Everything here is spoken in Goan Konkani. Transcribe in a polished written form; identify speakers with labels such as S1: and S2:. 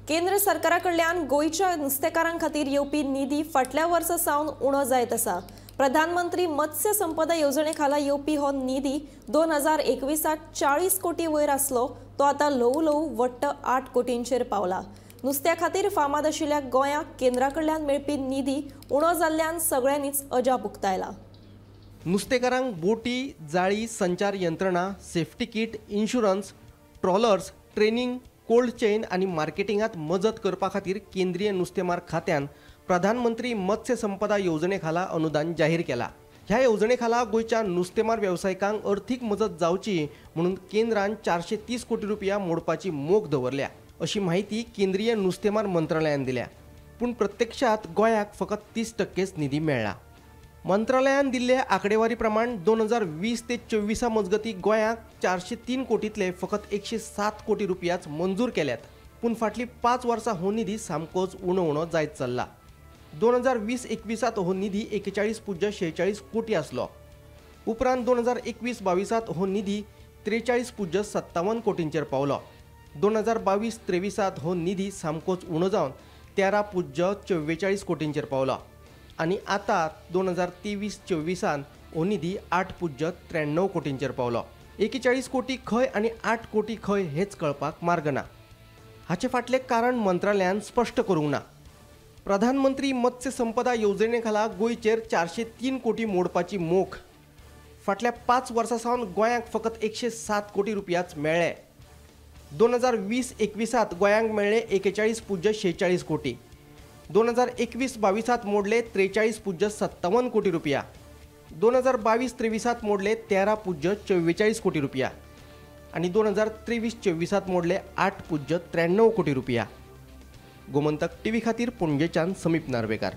S1: केंद्र सरकारा कडल्यान गोंयच्या नुस्तेकारां खातीर येवपी निधी फाटल्या वर्सा सावन उणो जायत आसा। प्रधानमंत्री मत्स्य संपदा येवजणे खाला येवपी हो निधी 2021 40 कोटी वयर आसलो तो आतां ल्हवू ल्हवू वट्ट 8 कोटींचेर पावला। नुस्त्या खातीर फामाद आशिल्ल्या गोंयाक केंद्रा कडल्यान मेळपी निधी उणो जाल्ल्यान सगळ्यांनीच अजाप उक्तायला।
S2: नुस्तेकारांक बोटी, जाळी, संचार यंत्रणा, safety kit, insurance, trawlers, training, cold chain आनी मार्केटिंगात मजत करपा खातीर केंद्रीय नुस्तेमार खात्यान प्रधानमंत्री मत्स्य संपदा येवजणे खाला अनुदान जाहीर केला। ह्या येवजणे खाला गोंयच्या नुस्तेमार वेवसायिकांक अर्थीक मजत जावची म्हणून केंद्रान 430 कोटी रुपया मोडपाची मोख दवरल्या अशी माहिती केंद्रीय नुस्तेमार मंत्रालयान दिल्या। पूण प्रत्यक्षात गोंयाक फकत 30% निधी मेळ्ळा। मंत्रालयान दिल्ले आंकडेवारी प्रमाण 2020 ते 24 मजगती गोंयाक 403 कोटींतले फकत 107 कोटी रुपयाच मंजूर केल्यात। पूण फाटलीं 5 वर्सां हो निधी सामकोच उणो उणो जायत चल्ला। 2020-21 हो निधी 41.46 कोटी आसलो। उपरांत 2021-22 हो निधी 43.57 कोटींचेर पावलो। 2022-23 हो निधी सामकोच उणो जावन 13.44 कोटींचेर पावलो आनी आतां 2023-24 हो निधी 8.93 कोटींचेर पावलो। 41 कोटी खंय आनी 8 कोटी खंय हेच कळपाक मार्ग ना। हाचे फाटलें कारण मंत्रालयान स्पश्ट करूंक ना। प्रधानमंत्री मत्स्य संपदा येवजणे खाला गोंयचेर 403 कोटी मोडपाची मोख फाटल्या 5 वर्सां सावन गोंयाक फकत 107 कोटी रुपयाच मेळ्ळे। 2020-21 गोंयांक मेळ्ळे 41.46 कोटी, 2021-22 मोडले 43.57 कोटी रुपया, 2022-23 मोडले 13.44 कोटी रुपया आनी 2023-24 मोडले 8.93 कोटी रुपया। गोमंतक टीव्ही खातीर पणजेच्यान समीप नार्वेकार।